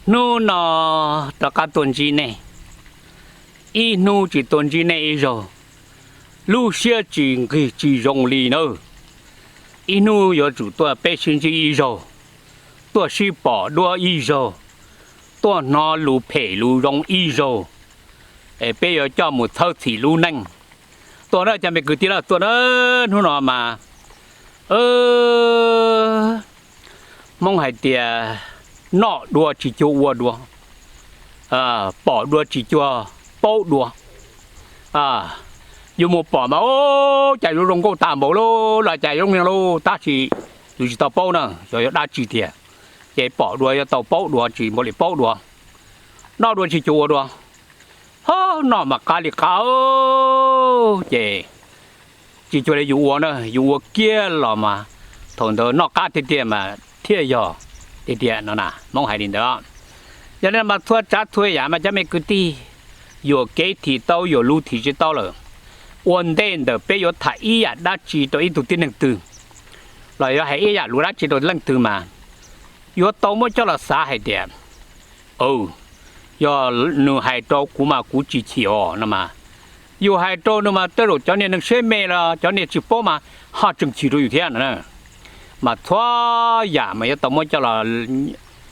Hnub no rov qab tuaj ntsib nej, ib hnub tsis tuaj ntsib nej ib zaug, lub siab tsis nqig tsis zoo li nawb. Ib hnub yuav tsum tuaj peb sib ntsib ib zaug, tuaj sib pom dua ib zaug, tuaj hnov lus phem lus zoo ib zaug, es peb yuav coj mus txhawb txhim lub neej. Tuaj na cov me kwv tij, tuaj na, hnub no mas Hmoob hais tias noj dua tsis cuag ua dua, pom dua tsis cuag paub dua. Yus mus pom mas ua cas yuav zoo nkauj tas npaum li los cas zoo li lauj, tab sis yus tsis tau paub na, xyov yog dab tsi tiag. Ces pom dua yuav tau paub dua tsis npaum li paub dua. Noj dua tsis cuag ua dua, ho noj mas qab li qab, ces tsis cuag li yus ua na, yus ua kiag los mas thaum ntawd noj qab tiag tiag mas thiaj yog tiag tiag no na, Hmoob hais li ntawd. Yog li mas txhua tsav txhua yam mas cov me kwv tij, yuam kev thim tau yuam lus thim tsis tau lawm. Ua ntej ntawm peb yuav tham ib yam dab tsi rau ib tug tib neeg twg los yog hais ib yam lus dab tsi rau leej twg mas yuav tau muab coj los xav hais tias, yog nws hais rau kuv mas kuv tsis chim os no mas, yus hais rau nws mas tej zaum cov niag neeg siab me los cov niag tsis paub mas ho tseem chim rau yus thiab no. Mas txhua yam mas yuav tau muab coj los,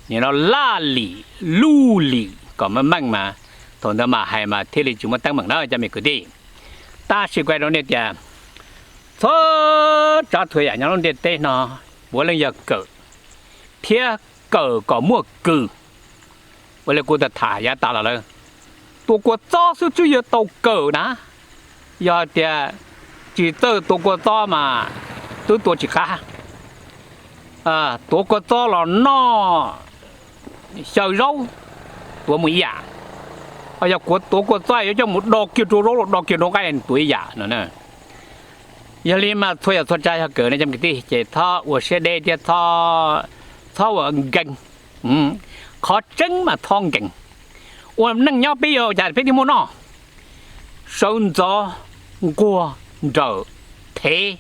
nim no laj lim luj lim kom meej meej mas thaum ntawd mas hais mas thiaj li tsis muaj teeb meem na cov me kwv tij. Tab sis kuv hais rau nej tias txhua tsav txhua yam nyob lub ntiaj teb no puav leej yog kawm, thiab kawm kom muaj kws. Ua li kuv tham yav tas los lawm, tua kua txob xwb twb yuav tau kawm na. Yog tias tsis txawj tua kua txob mas twb tua tsis qab. Tuav kua txob los noj xyaw zaub, tuav mus ib yam. Yog kuv tuav kua txob yuav coj mus do kiag rau zaub los do kiag rau nqaij tuav ib yam no. Yog li mas txhua yam txhua tsav yog kawm ne cov kwv tij, ces txhob ua siab deb thiab txhob ua nkees. Qhov tseeb mas txhob nkees. Ua neej nyob peb yuav ua cas peb thiaj muaj noj? Sawv ntxov nquag nrawm thev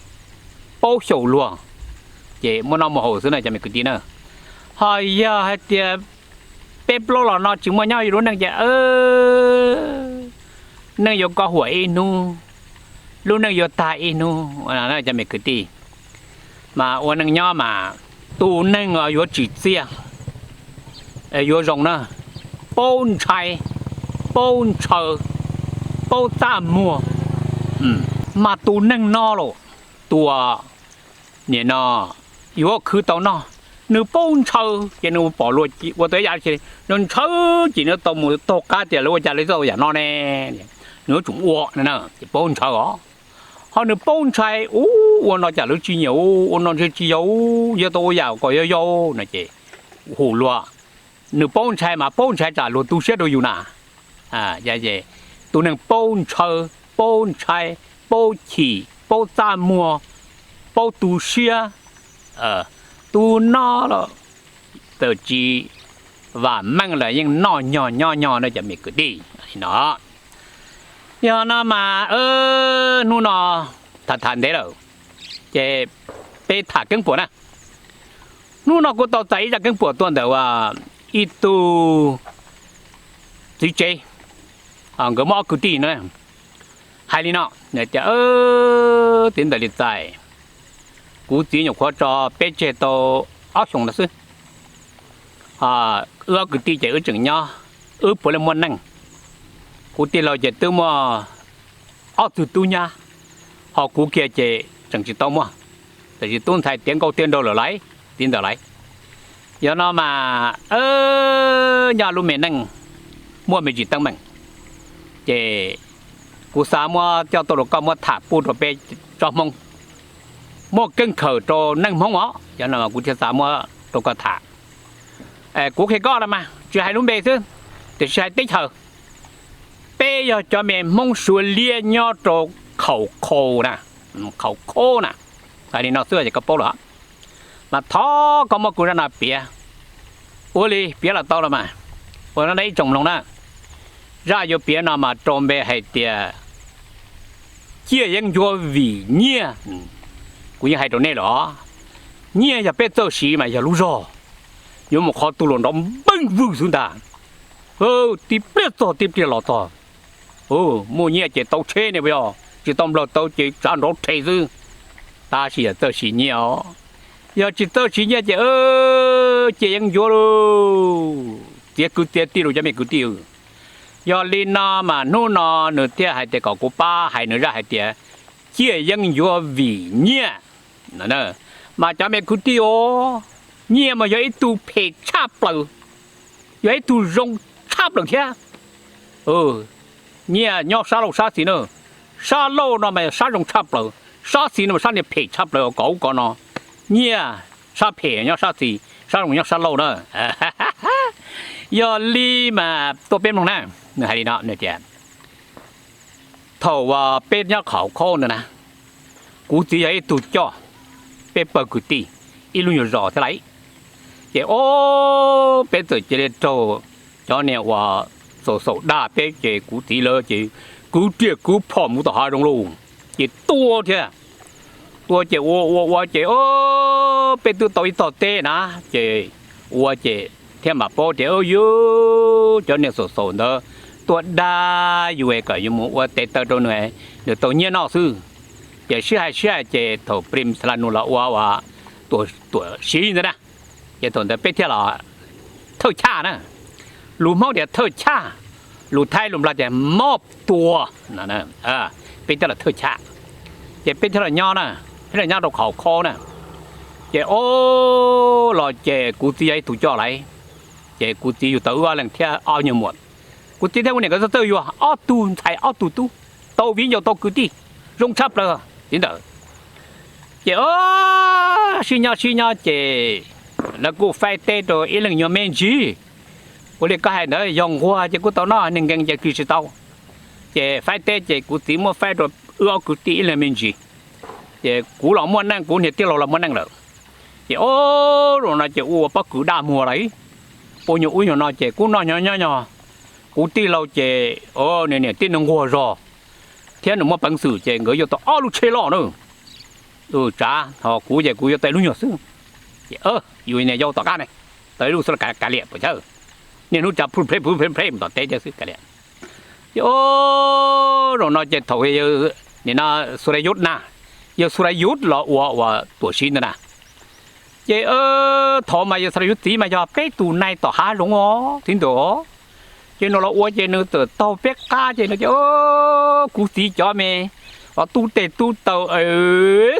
paub xyaum luag, ces muaj noj muaj haus xwb na cov me kwv tij na. Ho yog hais tias peb plaub los no tsis muaj nyob yus lub neej ces neej yuav koj huam ib hnub, lub neej yuav tag ib hnub cov me kwv tij. Mas ua neej nyob mas tus neeg yuav tsim txiaj, yuav zoo na, paub ntshai, paub ntshaw, paub txaj muag. Mas tus neeg no los tus, nim no yuav khwv tau noj, nws paub ntshaw ces nws pom luag ua tau ib yam li, nws ntshaw ces nws tau mus taug qab tias lawv ua cas lawv tau yam no ne, nws yuav tsum ua no ces paub ntshaw os. Ho nws paub ntshai, ua no cas lawv tsis nyiam, ua no ntshe tsis yog, yog tau ua yam kom yog yau no ces hu luag. Nws paub ntshai mas paub ntshai tsam luag tu siab rau yus na. Tus neeg paub ntshaw, paub ntshai, paub chim, paub txaj muag, paub tu siab, tus no los txawm tsis vam meej los yeej noj nyog nyob nyog na cov me kwv tij no. Yog no mas hnub no tham tham ntev lawm, ces peb tham keeb puam na. Hnub no kuv tau txais ib zaj keeb puam tuaj ntawm ib tug txiv tsev, nkawd muaj ob kwv tij no hais li no tias, txiv ntawm li txais, kuv txiv nyuam qhuav tso peb tseg tau ob xyoos no xwb. Wb ob kwv tij ces wb tseem nyob, wb puav leej muaj neej. Kuv tij laug ces twb muaj ob tug tub nyab, ho kuv kiag ces tseem tsis tau muaj, tiam sis tub ntxhais tiav nkauj tiav nraug lawm lauj, txiv ntawm lauj. Yog no mas nyob lub me neej muaj me ntsis teeb meem, ces kuv xav muab coj tuaj rau koj muab tham pub rau peb tsoom Hmoob, muaj keeb khaws rau neej Hmoob os. Yog no kuv thiaj xav muab rau koj tham. Kuv qhia koj los mas tsis hais lub npe xwb, tiam sis hais teb chaws. Peb yog cov me Hmoob Suav liab nyob rau Khaum Khau na, Khaum Khau na, hais li no xwb ces koj paub lawm. Mas thov koj muab kuv zaj no piav. Ua li piav los tau los mas. Ua no ib tsoom mloog na, zaj yuav piav no mas rau npe hais tias ciaj yeeb ncuab vim nyiaj. Kuv yeej hais rau nej lawm, nyiaj yog peb txawj siv mas yog lub zog. yuav mus qhov twg los nrov npeej vwj xwb ntag. Tib pliag txog tib pliag los txog. Muaj nyiaj ces tau tsheb ne, yog tsis tau nplawg tau ces tsav nrov rhe xwb. Tab sis yog txawj siv nyiaj os, yog tsis txawj siv nyiaj ces ciaj yeeb ncuab lauj. Txiav kwv txiav tij lauj cov me kwv tij. Yog li no mas hnub no nws thiaj hais tias kom kuv pab hais nws zaj hais tias ciaj yeeb ncuab vim nyiaj. Mas cov me kwv tij os, nyiaj mas yog ib tug phem tshaj plaws, yog ib tug zoo tshaj plaws thiab. Nyiaj nyob sab laug sab xis na, sab laug no mas sab zoo tshaj plaws, sab xis no mas sab niag phem tshaj plaws, kom ub kom no. Nyiaj sab phem nyob sab xis, sab zoo nyob sab laug na. Yog li mas tuaj peb mloog na, nws hais li no, nws tias, thaum uas peb nyob qhov khauj ntawd na, kuv txiv yog ib tug coj peb pawg kwv tij ib lub nyuag zos thiab lauj. Ces o, peb txawm cia li raug cov niag uas xaum xaum dag peb ces kuv txiv lawv ces kwv riam kwv phom mus tom hav zoov lauj. Ces tua thiab, tua ces ua ua ua ces o, peb twb tau ib tog teb na, ces ua ces thiaj mam paub tias yuav cov niag xaum xaum ntawd tuaj dag yus kom yus mus ua tes taw rau nws, nws tau nyiaj noj xwb. Ces sib hais sib hais ces thaum prim xav la nus los ua ua tuam siv ntawd na, ces thaum ntawd peb thiaj los thawj chaj na. Lus Hmoob tias thawj chaj, lus Thaib lus Nplog tias moj tua. Peb thiaj los thawj chaj, ces peb thiaj los nyob na, peb los nyob rau qhov khauj na. Ces o, los ces kuv txiv yog ib tug coj lauj, ces kuv txiv yug tau wb ob leeg thiab ob nyuag muam. Kuv txiv thiab kuv niam nkawd txawj txawj yuag, ob tug ntxhais ob tug tub, tau viv ncaus tau kwv tij, zoo tshaj plaws li ntawd. Ces o, sib nyob sib nyob ces lawv kuj faib teb rau ib leeg nyuag me ntsis. Ua li koj hais ntawd, yog nquag ces kuj tau noj, niag nkees ces kis tsis tau. Ces faib teb ces kuv txiv muab faib rau wb ob kwv tij ib leeg me ntsis. Ces kuv los muaj neej, kuv niag tij laug los muaj neej lawm. Ces o, zaum no ces ua ua pob kws daj muag lauj, ua nyuag ub nyuag no ces kuv noj nyob nyob nyog, kuv tij laug ces nws niam tij nws nquag zog thiab nws muaj peev xwm ces nkawd yuav tau ob lub tsheb loj na. Tsav ho kuv ces kuv yuav tau ib lub nyuag xwb. Ces yus niag yau tom qab ne, tau ib lub xwb los kav liam puas chawj. Niaj hnub tsav plhu plhe plhu plhe plhe mus tom teb thiab xwb kav liam. Ces o, zaum no ces thaum nim no Xurayut na, yawg Xurayut los ua ua tuam siv ntawd na. Ces thaum mas yawg Xurayut txiv mas yog peb tus nais tom hav zoov os txiv ntawd. Ces nws los ua ces nws txawm taug peb qab ces nws tias, kuv txiv cov me tub tes tub taw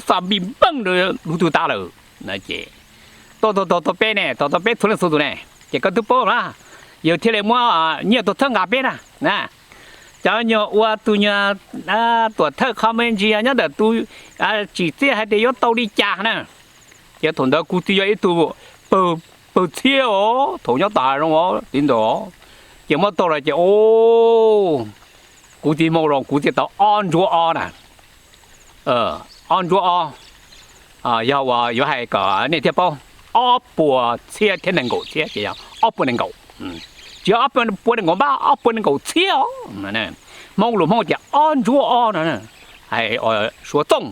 xa npij npeej lug tug tas lawm. Ces tau tau tau peb ne, tau tau peb txhua leej txhua tus ne, ces koj twb paub na, yawg thiaj li muab nyiaj tuam thawj nqa peb na. Cov nyuag ua tus nyuag tuam thawj qhov me ntsis nyob ntawm tus tsim txiaj hais tias yuav tau li cas na. Ces thaum ntawd kuv txiv yog ib tug pawg txhiab os, thaum nyob tom hav zoov os txiv ntawd, ces muab tau lawm ces o, kuv txiv hmoo los kuv txiv tau ob ntsuab ob na. Ob ntsuab ob, yog uas yuav hais kom nej thiaj paub, ob puas txhiab thiab nees nkaum txhiab ces yog ob puas nees nkaum. Tsis yog ob puas nees nkaum npab, ob puas nees nkaum txhiab os. Hmoob lus Hmoob tias ob ntsuab ob no. Hais Suav txooj,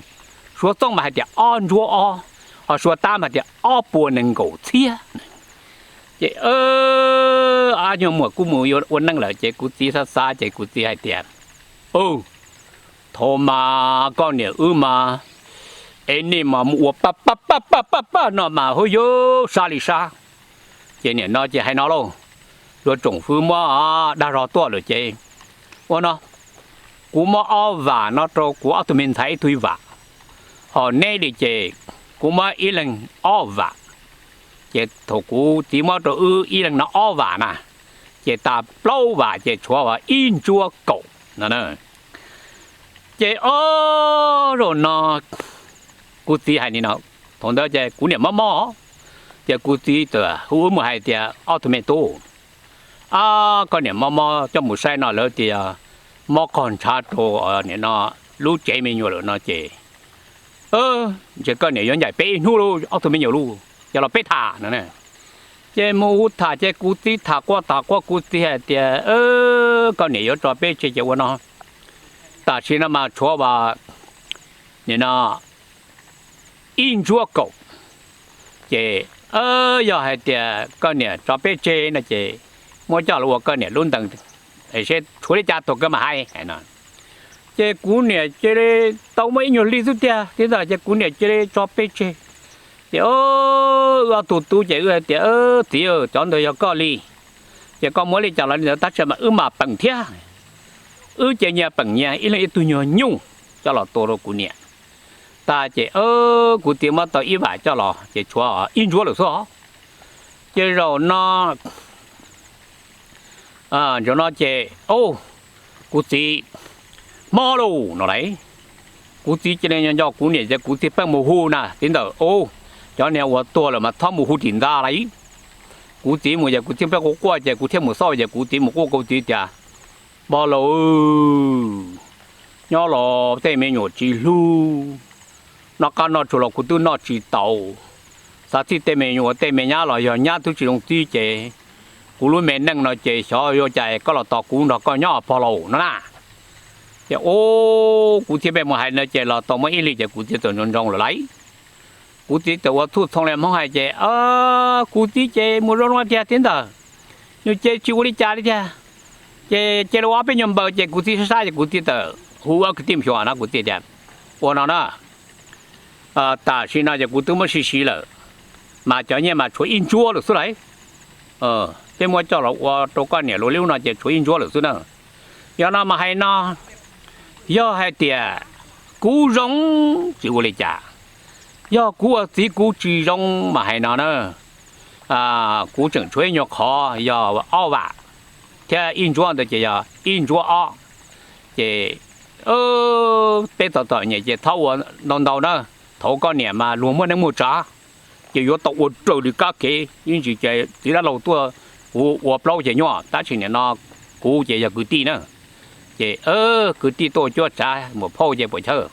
Suav txooj mas hais tias ob ntsuab ob, ho Suav tab mas tias ob puas nees nkaum txhiab. Ces ob nyuag muam kuj mus ua neej lawm ces kuv txiv xav xav ces kuv txiv hais tias, thov mas koj niam wb mas, es nej mas mus ua paj paj paj paj paj no mas hub yuv sab li sab. Ces nim no ces hais no lauj, yuav tsoom fwv muab dag zog tuaj lawm ces ua no, kuv muab ob vam no rau kuv ob tug me ntxhais ib tug ib vam, ho neb li ces kuv muab ib leeg ob vam. Ces thaum kuv txiv muab rau wb ib leeg no ob vam na, ces tas plaub vam ces tshuav ib ntsuab kaum no. Ces ob zaug no kuv txiv hais li no, thaum ntawd ces kuv niam mob mob, ces kuv txiv txawm hu wb mus hais tias ob tug me tub, koj niam mob mob coj mus saib no lawv tias mob qog ntshav rau nim no lub tsev me nyuam lawm no ces ntshe koj niam yuav ncaim peb ib hnub lauj ob tug me nyuam lauj, yog los peb tham no. Ces mus hu tham ces kuv txiv tham quaj tham quaj kuv txiv hais tias koj niam yuav tso peb tseg ces ua no, tam sim no mas tshuav nim no ib ntsuab kaum, ces Yog hais tias koj niam tso peb tseg no ces muab coj los ua koj niam lub ntees, seb tshuav li cas tuag koj mam hais no. Ces kuv niam cia li tau muaj ib nyuag hli xwb tiag thiab ntag ces kuv niam cia li tso peb tseg. Ces wb ob tug tub ces wb hais tias, Txiv, cov ntawd yog koj li, ces koj muab li cas los li ntawd, tab sis mas wb mam peem thiab. Wb ces nyias peem nyias, ib leeg ib tug nyuag nyuj coj los tua rau kuv niam. Tag ces kuv txiv muab tau ib vam coj los ces tshuav ib ntsuab lawm xwb os. Ces zaum no, zaum no ces, o, kuv txiv mob lauj no lauj. Kuv txiv cia li nco nco kuv niam ces kuv txiv pheej mus hu na, Txiv ntawm, o, cov niag uas tuag lawm mas txhob mus hu tim ntxa lauj. Kuv txiv mus ces kuv txiv pheej quaj quaj ces kuv thiaj mus xauj ces kuv txiv mus quaj kuv txiv tias, Npawg laus, nyob los tej me nyuam tsis hlub, noj qab noj tsuag los kuv twb noj tsis taus. Xav txij tej me nyuam tej me nyab los yog nyab twb tsis zoo txib ces kuv lub me neej no ces xyov yuav cas koj los tos kuv nrog koj nyob pog laus no na. Ces o, kuv thiaj pheej mus hais no ces los tau muaj ib hlis ces kuv txiv txawm ntsoo ntsoo lawm lauj. Kuv txiv txawm ua txhuj txhoo li Hmoob hais ces, kuv txiv ces mus zoo zoo tiag thiab ntag, nws ces tsis ua li cas li tiag. Ces cia li ua ob peb nyuag npaws ces kuv txiv sab sab ces kuv txiv txawm hu ob kwv tij mus xyuas no, kuv txiv tias, Ua no na, tam sim no ces kuv twb muab sib siv lawm, mas cov nyiaj mas tshuav ib ntsuab lawm xwb lauj. Peb muab coj los ua rau koj niam lub lub no ces tshuav ib ntsuab lawm xwb na. Yog no mas hais no, yog hais tias kuv zoo tsis ua li cas, yog kuv ua txiv kuv tsis zoo mas hais no na, kuv tseem tshuav ib nyuag qhov yog ob vam thiab ib ntsuab ntawd ces yog ib ntsuab ob. Ces peb txom txom nyem ces txhob ua ntau ntau na, thaum koj niam mas luag muaj neej muaj tsav, ces yuav tau ua raws li kab kev ib ntsis ces txiv dab laug tuaj, kuv ua plaub ces nyuaj, tab sis nim no kuv ces yog kwv tij na, ces kwv tij tuaj cuab tsav mus phauj ces puas chawj,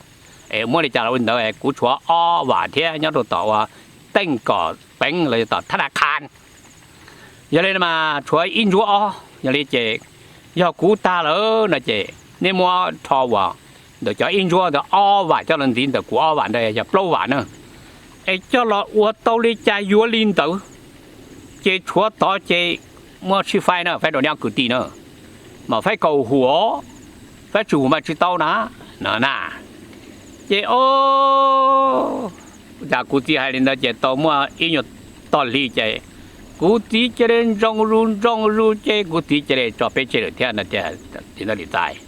es muab li cas los li ntawd, kuv tshuav ob vam thiab nyob rau tom uas teej kom peev los yog tom thab na kha. Yog li no mas tshuav ib ntsuab ob, yog li ces yog kuv tag lawm no ces neb muab rho uas ntawm cov ib ntsuab ntawd ob vam coj los ntxiv ntawm kuv ob vam ntawd yog plaub vam na, es coj los ua tau li cas yuav li ntawd, ces tshuav tod ces muab sib faib na, faib rau neb ob kwv tij na, mas faib kaum huam, faib tsis huam mas tsis tau na, no na. Ces o, cas kuv txiv hais li ntawd ces tau muaj ib nyuag tog hli ces kuv txiv cia li ntsoo zus ntsoo zus ces kuv txiv cia li tso peb tseg lawm thiab no tiag. Li ntawd li txais,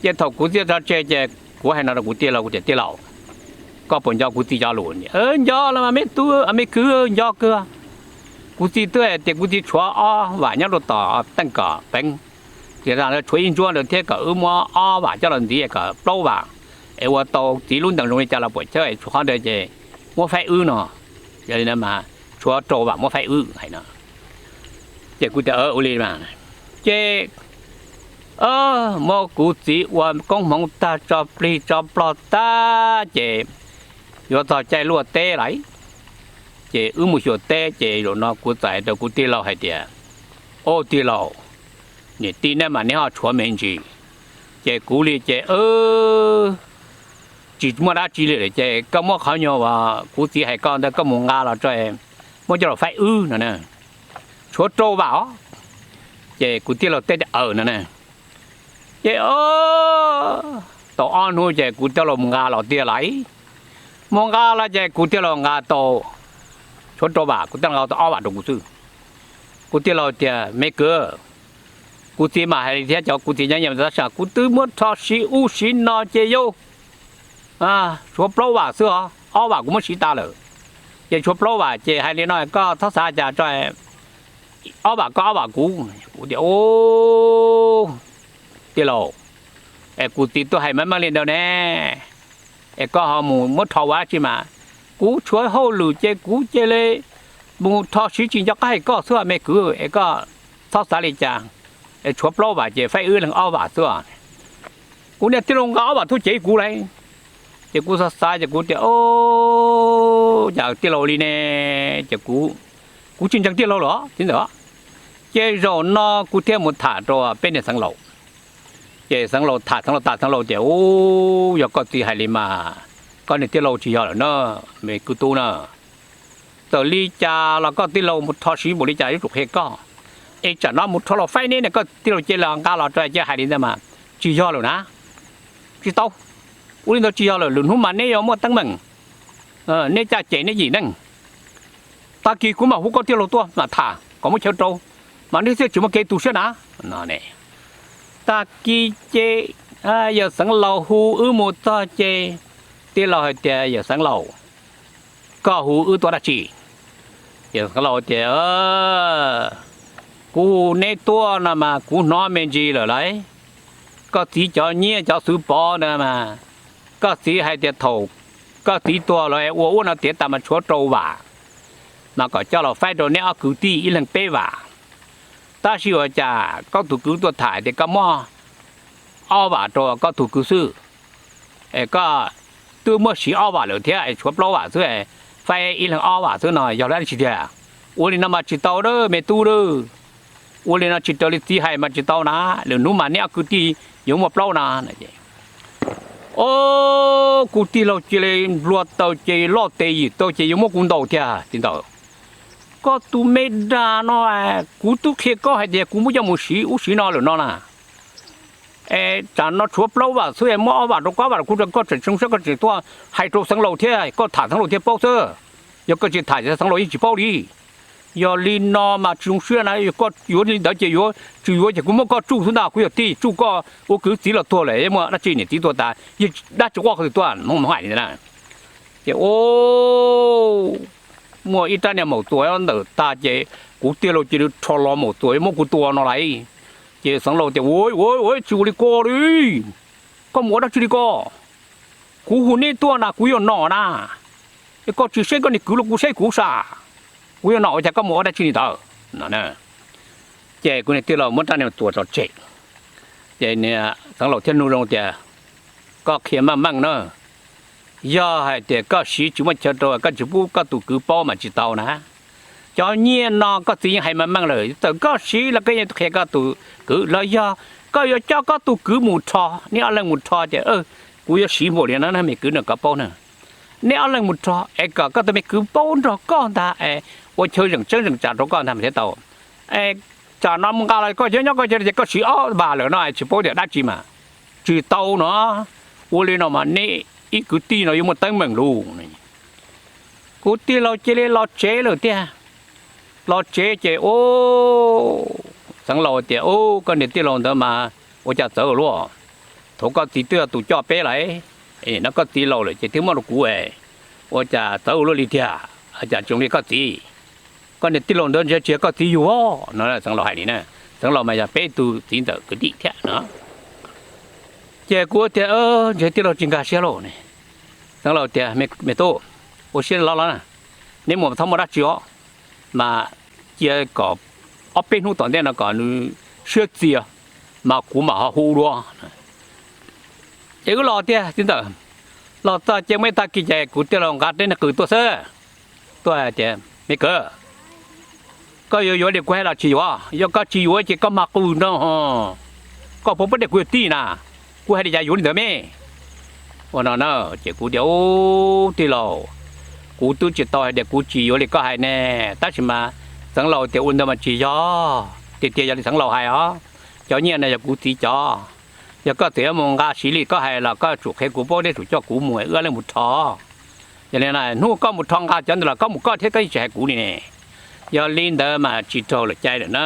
ces thaum kuv txiv tso tseg ces kuv hais no rau kuv tij laug, kuv tias, Tij laug, koj puas nco kuv txiv cov lus? Nco los mas me tub, me kwv, nco kawg. Kuv txiv twb hais tias kuv txiv tshuav ob vam nyob rau tom teej kom peev, tias tshuav ib ntsuab ntawd thiab kom wb muab ob vam coj los ntxiv kom plaub vam, es ua tau txiv lub ntees zoo li cas los puas chawj, tshuav qhov ntawd ces muab faib wb no. Yog li no mas tshuav rau vam muab faib wb hais no. Ces kuv tias ua li mas, ces muab kuv txiv ua koob hmoov tag tso plig tso plog tag ces yuav txog caij luaj teb lawm, ces wb mus xyuas teb ces zaum no kuv txais rau kuv tij laug hais tias, Au tij laug, niam tij neb mas neb ho tshuav me ntsis, ces kuv li ces tsis muaj dab tsi li lawm ces koj muab qhov nyuag uas kuv txiv hais koj ntawd koj mus nqa los tso, muab coj los faib wb no na, tshuav rau vam os. Ces kuv tij laug teb tias aws no na. Ces tau ob hnub ces kuv tij laug mus nqa los tiag lawm. Mus nqa los ces kuv tij laug nqa tau tshuav rau vam, kuv tij laug nqa tau ob vam rau kuv xwb. Kuv tij laug tias me kwv, kuv txiv mas hais li thiab cov kuv txiv nyob yeej tab sis kuv twb muab rho siv ub siv no ces yau tshuav plaub vam xwb os, ob vam kuv muab siv tas lawm. Ces tshuav plaub vam ces hais li no koj txhob xav cas tso, ob vam koj ob vam kuv. Kuv tias tij laug, es kuv txiv twb hais meej meej li ntawd ne, es koj ho mus muab rho ua dab tsi mas, kuv tshuav hauj lwm ces kuv cia li mus rho siv tsis nco qab hais koj xwb me kwv, es koj txhob xav li cas, es tshuav plaub vam ces faib wb leeg ob vam xwb. Kuv niag tij laug nqa ob vam tuaj cev kuv lawm. Ces kuv xav xav ces kuv tias, o, cas tij laug li ne, ces kuv tsis ntseeg tij laug lawm thiab ntag. Ces zaum no kuv thiaj mus tham rau peb niag xeev laus. Ces xeev laus tham xeev laus tas xeev laus tias, u, yog koj txiv hais li mas koj niag tij laug tsis yog lawm na, me kwv tub na. Txawm li cas los koj tij laug mus rho siv npaum li cas yuav tsum qhia koj. Es tsam no mus rho los faib neb ne, koj tij laug cia li nqa los rau cia hais li ntawd mas tsis yog lawm na. Tsis tau. Ua li ntawd tsis yog lawm, lwm hnub mas neb yuav muaj teeb meem, neb caj ces neb yim neej. Tag kis kuv mam hu koj tij laug tuaj mam tham kom muab chaw rau, mas neb thiaj tsis muaj kev tu siab na. No, tag kis ces yawm Xeev Laus hu wb mus txog ces tij laug hais tias, Yawm Xeev Laus, koj hu wb tuaj dab tsi? Yawm Xeev Laus tias, Kuv hu neb tuaj no mas kuv hnov me ntsis lawm lauj. Koj txiv cov nyiaj cov xwv pov ntawd mas, koj txiv hais tias thaum koj txiv tuag los ua ub no tiav tas mas tshuav rau vam, mas kom coj los faib rau neb ob kwv tij ib leeg peb vam. Tab sis ua cas koj tus kwv tuaj tham tias koj muab ob vam rau koj tus kwv xwb, es koj twb muab siv ob vam lawm thiab es tshuav plaub vam xwb, faib ib leeg ob vam xwb no yog dab tsi tiag? Ua li no mas tsis tau a me tub a. Ua li no tsis raws li txiv hais mas tsis tau na. Lwm hnub mas neb ob kwv tij yuav muaj plaub na. Ob, kuv tij laug cia li nplua taw ces loj tes yim tau ces yuav muab kuv ntaus tiag txiv ntawd. Koj tus me dag no, kuv twb qhia koj hais tias kuv muab coj mus siv ub siv no lawm no na. Es tsam no tshuav plaub vam xwb es muab ob vam rau koj, ob vam rau kuv, koj tseem zoo siab koj tseem tuaj hais rau Xeev Laus thiab koj tham Xeev Laus thiaj paub xwb. Yog koj tsis tham Xeev Laus yeej tsis paub li. Yog li no mas tsis zoo siab na, koj yuav li ntawd ces yuav, tsis yuav ces kuv muab koj tsuj xwb ntag. Kuv yog tij tsuj koj ua kwv, txiv los tuag lawm muaj dab tsi, niam txiv tuag tas yog dab tsi quaj qhov twg tuaj, hais li ntawd na. Ces muaj ib rab niag maum txuas ntawm tag ces kuv tij laug cia li rho los maum txuas yuav muab kuv tua no lauj. Ces Xeev Laus tias, Ua ua ua, tsis ua li ko li. Koj mus ua dab tsi li ko? Kuv hu neb tuaj na kuv yuav nom na. Es koj tsis saib koj niag kwv los kuv saib kuv sav. Kuv yuav nom ua cas koj mus ua dab tsi li ntawd no? Ces kuv niag tij laug muab rab niag txuas tso tseg. Ces Xeev Laus thiaj nug zoo tias, Koj qhia meej meej na. Yog hais tias koj siv tsis muaj chaw rau, koj tsis pub koj tus kwv paub mas tsis tau na. Cov nyiaj no koj txiv yeej hais meej meej lawm, txawm koj siv los koj yeej qhia koj tus kwv los yog koj yuav coj koj tus kwv mus rho, neb ob leeg mus rho tias, Kuv yuav siv npaum li no na me kwv, no koj paub na. Neb ob leeg mus rho es kom koj tus me kwv paub nrog koj ntag es ua chaw zeem tseeb zeem tsam rau koj ntag mas thiaj tau. Es tsam no mus nqa los koj nyob nyob koj chaw ces koj siv ob vam lawm no tsis paub tias dab tsi mas tsis tau no. Ua li no mas neb ib kwv tij no yuav muaj teeb meem lauj. Kuv tij laug cia li los tsev lawm tiag. Los tsev ces Xeev Laus tias, Koj niag tij laug ntawd mas ua cas txawv ua luaj? Thaum koj txiv twb yog tus coj peb lawm, no koj txiv laus lawm ces twb muab rau kuv, ua cas txawv ua luaj li tiag? Cas tsis zoo li koj txiv? Koj niag tij laus ntawd ntshe tsis yog koj txiv yug no. Xeev Laus hais li na. Xeev Laus mas yog peb tug txiv ntxawm kwv tij thiab no. Ces kuv tias, Ntshe tij laug tsis nkag siab lauj. Xeev Laus tias, Me tub, ua siab loj los na, neb mus txhob muaj dab tsi os, mas cia kom ob peb hnub tom ntej no kom nws siab txias, mas kuv mam ho hu dua. Ces wb los tiag txiv ntxawm. Los txog ces muaj ib tag kis ces kuv tij laug nqa rab niag qws tuaj xwb, tuaj hais tias, Me kwv, koj yuav yuav li kuv hais los tsis yuav? Yog koj tsis yuav ces koj mag qws no. Koj puas paub tias kuv yog tij na, kuv hais li cas yuav li ntawd me. Ua no na, ces kuv tias, Ub tij laus, kuv twb tsis tau hais tias kuv tsis yuav li koj hais ne, tab sis mas Xeev Laus tias ua ntawd mas tsis yog, tiag tiag yog li Xeev Laus hais os. Cov nyiaj no yog kuv txiv cov. Yog koj txiv yuav mus nqa siv li koj hais los koj tsum qhia kuv paub thiab tsum coj kuv mus wb ob leeg mus rho. Yog li no hnub koj mus rho nqa cov ntawd los koj mus koj thiab koj yeej tsis hais kuv li ne. Yog li ntawd mas tsis raug lawm cai lawm na,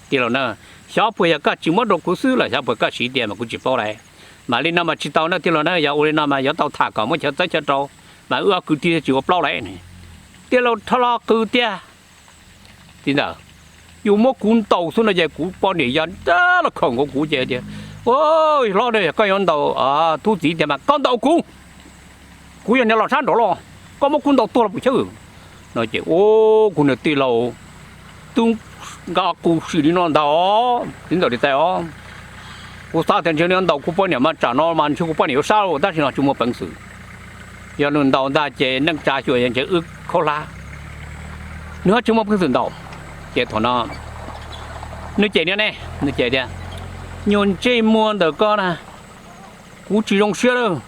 tij laug na. Xyov puas yog koj tsis muab rau kuv xwb los xyov puas koj siv tiag mas kuv tsis paub lauj. Mas li no mas tsis tau na tij laug na, yog ua li no mas yuav tau tham kom muab chaw txawb chaw rau, mas wb ob kwv tij tsis ua plaub lauj. Tij laug rho los qws tiag. Txiv ntxawm, yus muab kuv ntaus xwb no ces kuv poj niam yog nrab los khaum nkaus kuv ces tias, Hlob, yog koj yuav ntaus tub txiv tiag mas koj ntaus kuv, kuv yog niag los sab nraud los, koj muab kuv ntaus tuag los puas chawj? No ces, Ub, kuv niag tij laug twb nqa qws sim li no ntag, txiv ntxawm li txais os. Kuv xav tias ntshe nws ntaus kuv poj niam mas tsam no mas ntshe kuv poj niam yuav sab tab sis no tsis muaj peev xwm. Yog nws ntaus ntag ces neej tsa xyuas ntshe wb khaub hlab, nws ho tsis muaj peev xwm ntaus. Ces thaum no nws cem no ne, nws cem tias, Nyuag ntsej muag ntawm koj na, kuv tsis zoo siab lawm,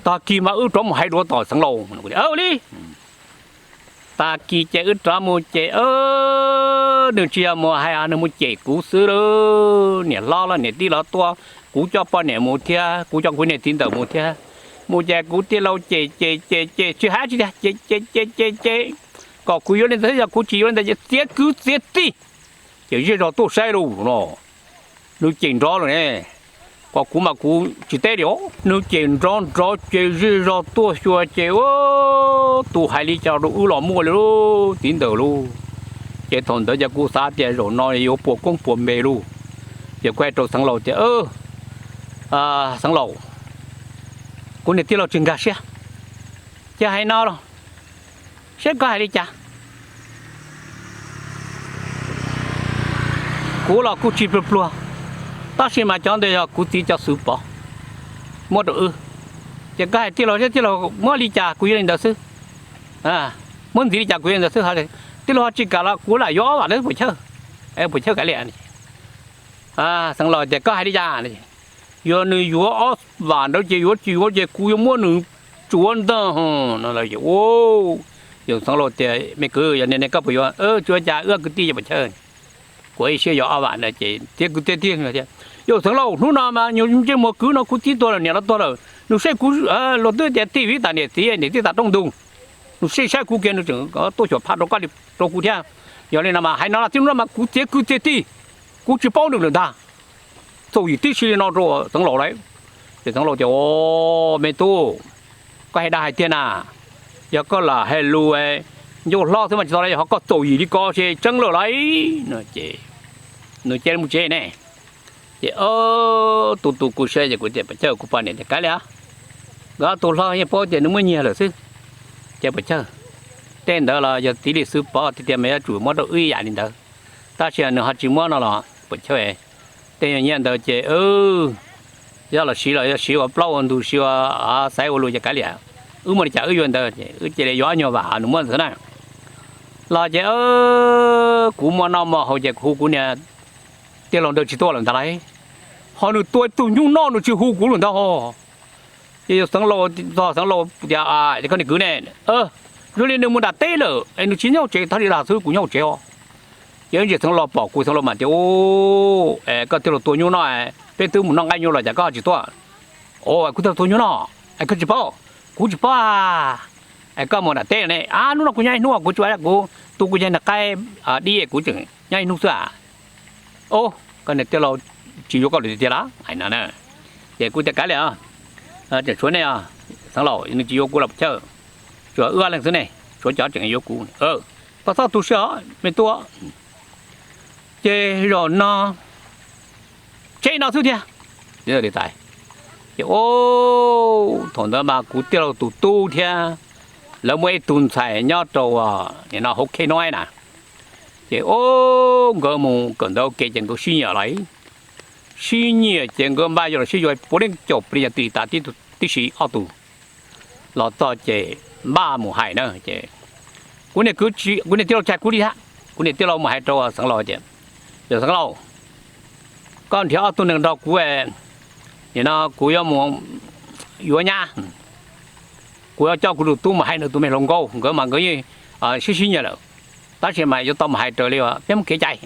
tag kis mas wb rov mus hais dua tom Xeev Laus li. Tag kis ces wb rov mus ces nws tsis yog mus hais, nws mus cem kuv xwb lauj. Niam hlob los niam tij los tuaj, kuv coj poj niam mus thiab, kuv coj kuv niag txiv ntawm mus thiab. Mus ces kuv tij laug cem cem cem cem tsis hais tsis tias cem cem cem cem cem kom kuv yuav li ntawd, yog kuv tsis yuav li ntawd ces txiav kwv txiav tij. Ces zej zog tuaj saib lauj no, nws cem nrov lawm ne, kom kuv mas kuv tsis teb li os. Nws cem nrov nrov ces zej zog tuaj xyuas ces tus hais li cas rau wb los muaj li lauj, txiv ntawm lauj. Ces thaum ntawd ces kuv xav tias zaum no yuav puas koob puas npe lauj. Ces kuv hais rau Xeev Laus tias, Xeev Laus, kuv niam tij laug tsis nkag siab, ces hais no los, saib koj hais li cas. Kuv los kuj tsis pluag pluag, tab sis mas cov ntawd yog kuv txiv cov xwm pov muab rau wb. Ces koj hais tij laug, tij laug muab li cas kuv yuav li ntawd xwb, muab ntxiv li cas kuv yuav li ntawd xwb. Tij laug ho tsis kam los kuv lam yuav ob vam ntawd puas chawj? Puas chawj kav liam. Xeev Laus tias koj hais li cas? Yog nws yuav ob vam ntawd ces yuav tsis yuav ces kuv yuav muab nws tsuav ntag no. Yawm Xeev Laus tias me kwv, yog li ne koj puas yuav? Tsis ua cas, wb kwv tij yog puas chawj. Kuv ib siab yuav ob vam ntawd ces txiav kwv txiav tij. Yawm Xeev Laus, hnub no mas ntsej muag kwv no kuv txiv tuag lawm, niam los tuag lawm, nws saib kuv, luag twb tias tij vib tas niam txiv, niam tij tas rooj ntug. Nws saib saib kuv kiag nws tseem tuaj xyuas phaj rau koj li rau kuv thiab. Yog li no mas hais no los txij hnub no mas kuv txiav kwv txiav tij, kuv tsis paub nws lawm ntag. Txaus yim tib si li no rau Xeev Laus lauj. Ces Xeev Laus tias, me tub, koj hais dab hais tiag na, yog koj lam hais lus ncauj hlob xwb mas tsis tau lauj, yog ho koj txaus yim li ko ces tseeb lawm lauj. Ces nws cia li mus tsev ne. Ces tus tus kuv saib ces kuv tias puas chawj, kuv poj niam tias kav liam, nkawd ob tug hlob yeej paub tias nws muaj nyiag lawm xwb. Ces puas chawj, tej ntawd los yog txiv li xwb pov tiag tiag mas yuav tsum muab rau wb ib yam li ntawd, tab sis nws ho tsis muab no los puas chawj. Tej nyiaj ntawd ces yog los siv los yog siv ua plaub ua ntug, siv ua xaiv ua lus ces kav liam, wb muaj li cas wb yuav ntawd, wb cia li yuav ob nyuag vam nws muab ntawd xwb na. Los ces kuv muaj noj muaj haus ces kuv hu kuv niag tij laug ntawd tsis tuaj lawm ntag lauj, ho nws tua ib tug nyuj noj nws tsis hu kuv lawm ntag ho. Ces yawm Xeev Laus, txog Xeev Laus tias, koj niag kwv ne, zoo li nws mus nram teb lawm es nws tsis nyob tsev, thov tsis dag xwb, kuv nyob hauv tsev os. Ces ntsis Xeev Laus pom kuv, Xeev Laus mam tias, koj tij laug tua nyuj noj, peb twb mus noj nqaij nyuj los cas koj ho tsis tuaj? Kuv tij laug tua nyuj noj, koj tsis paub? Kuv tsis paub. Es koj mus nram teb ne, hnub no kuv nyob ib hnub, kuv tsis ua, kuv tu kuv cov nqaij dib, kuv tseem nyob ib hnub xwb. Koj niag tij laug tsis yuav koj lawm tiag tiag los? Hais no na. Ces kuv tias kav liam, tseem tshuav nej os Xeev Laus, nws tsis yuav kuv los puas chawj, tsuas wb ob leeg xwb ne, tshuav cov tseem yuav kuv. Koj txhob tu siab os me tub. Ces zaum no tseb no xwb thiab. Ces thaum ntawd mas kuv tij laug tus tub thiab lawv muaj ib tug ntxhais nyob rau no hauv Khej Nob na. Ces nkawd mus kawm ntawv ua ke ces nkawd sib nyiam lawm. Sib nyiam ces nkawd npaj yuav los sib yuav puav leej caum plig yog tib si ob tug. Los txog ces npaj mus hais na ces kuv niag kwv, kuv niag tij laug tsis hais kuv li thiab, kuv niag tij laug mus hais rau Xeev Laus tias, yawm Xeev Laus, koj nrhiav ob tug neeg nrog kuv, nim no kuv yuav mus yuav nyab, kuv yuav coj kuv tus tub mus hais nws tus me hluas nkauj, nkawd mas nkawd yeej sib sib nyiam lawm, tab sis mas yuav tau mus hais raws li peb Hmoob kev cai.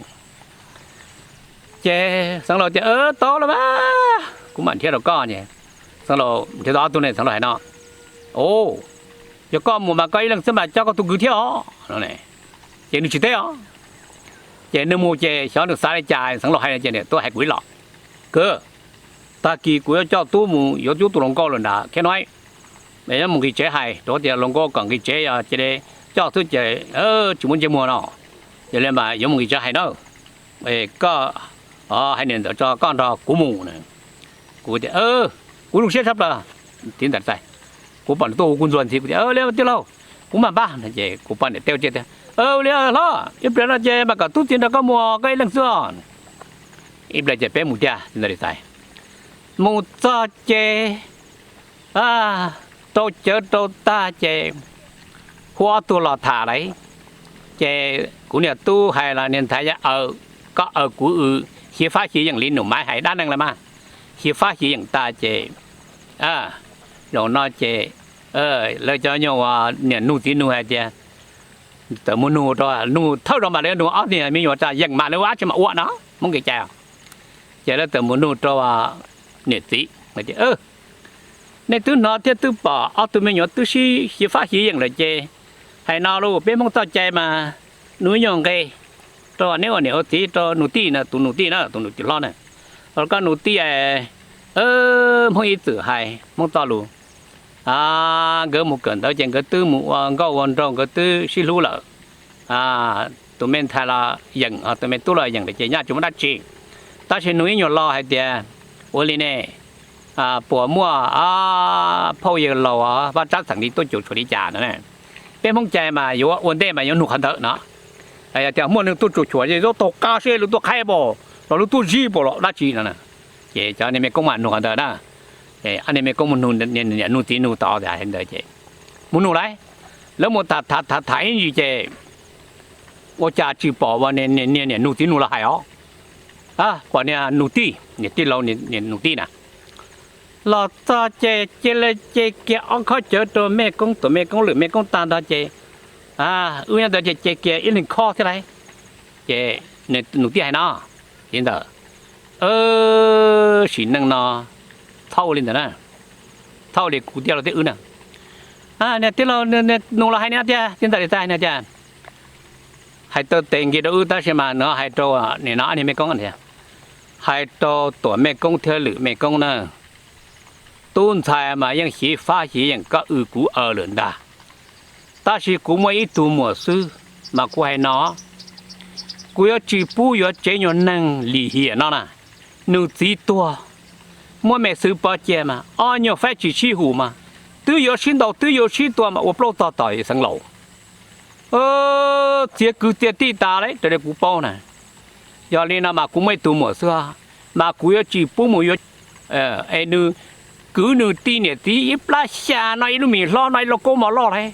Ces Xeev Laus tias, tau los mas, kuv mam nrhiav rau koj. Xeev Laus nrhiav tau ob tug ne, Xeev Laus hais no, yog koj mus mas koj ib leeg xwb mas coj koj tus kwv thiab os. Ces nws tsis teb os. Ces nws mus ces xyov nws xav li cas, Xeev Laus hais no ces nws tuaj hais kuv ib los, kwv, tag kis kuv yuav coj tub mus yuav tub tus hluas nkauj lawm nram Khej Nob, yuav mus nqis tsev hais rau tias hluas nkauj kom nqis tsev, yog cia li coj xwb ces tsis muaj ntsej muag no. Yog li mas yuav mus nqis tsev hais na. Koj hais niam ntxawm tso koj nrog kuv mus na. Kuv tias, kuv zoo siab tshaj plaws. Txiv ntxawm, kuv pom nws tuaj hu kuv ntxuag ntxiv, kuv tias, li tij laug, kuv mam npaj no ces kuv poj niam teb ua tsiaj tias, li hlob, ib pliag no ces mam kom tub txiv nrog koj mus koj ib leeg xwb os. Ib pliag ces peb mus tiag, txiv ntxawm, mus txog ces rau cawv rau tag ces hu ob tug los tham lawm. Ces kuv niag tub hais los niag ntxhais ya aws, koj aws kuv wb, xyiv fab xyiv yeem li nus maiv hais dab neeg lawm mas, xyiv fab xyiv yeem tas ces zaum no ces lawv cov nyuag uas niam nug txiv nug hais tias, Txawm mus nug rau, nug thawj rau mam li nug ob tug me nyuam tas yeem mam li ua dab tsi mam ua no, Hmoob kev cai. Ces lawv txawm mus nug rau niam txiv tias, nej twb hnov thiab twb pom ob tug me nyuam twb sib xyiv fab xyiv yeem lawm ces hais no lauj, peb Hmoob txoj cai mas nug ib nyuag nqe rau neb ua niam ua txiv rau nus tij na, tus nus tij na, tus nus tij hlob na, los koj nus tij, Hmoob ib txwm hais Hmoob txoj lus, nkawd mus kawm ntawv ces nkawd twb mus ua nkauj ua nraug, nkawd twb sib hlub lawm. Tus me ntxhais los yeem, tus me tub los yeem lawm ces nyaj tsis muaj dab tsi. Tab sis nug ib nyuag lo hais tias, ua li ne, puas muaj phauj yawg laus Vaj Tsab Xeem li tuaj cuam tshuam li cas no? Peb Hmoob cai mas yuav ua ntej mas yuav nug qhov ntawd no. Yog tias muaj neeg tuaj cuam tshuam ces yuav taug qab seb lawv tuaj qhaib pom los lawv tuaj zib pom los dab tsi no. Ces cov niag me koob mas nug qhov ntawd na. Ob niag me koob mus nug niam nug txiv nug tod ntawd ces mus nug lauj, lawv mus tham tham tham ib ntsis ces ua cas tsis pom ua niag niam nug txiv nug los hais os. Pom niag nus tij, niam tij laus niam nus tij na los txog ces cia li ce kiag ob khob cawv rau me koob, tus me koob lwm me koob tag nrho ces wb nyob ntawd ces ce kiag ib leeg khob thiab lauj. Ces nus tij hais no, txiv ntxawm, sim neej no txhob ua li ntawd na, txhob ua li kuv tij laug thiab wb na. Niam tij laus nus los hais no tiag, txiv ntxawm li tag no tiag. Hais tau tes nki rau wb tab sis mas nws hais rau nim no ob niag me koob tias, hais rau tuam me koob thiab lwm me koob na, tub ntxhais mas yeej xyiv fab xyiv yeem koj w kuv aw lawm ntag. Tab sis kuv muaj ib tug muam xwb mas kuv hais no, kuv yuav tsis pub yuav tsev nyuag neeg lim hiam no na. Nws txiv tuag, muab me xwv pov cia mas ob nyuag faib tsis sib hum mas twb yuav sib ntaus twb yuav sib tua mas ua plaub txog tom xeev laus. Txiav kwv txiav tij tas li raws li kuv paub na. Yog li no mas kuv muaj ib tug muam xwb, mas kuv yuav tsis pub mus yuav, es nws kwv nws tij niam txiv ib plab xya no ib lub mis hlob no ib lub kaub mov loj lauj,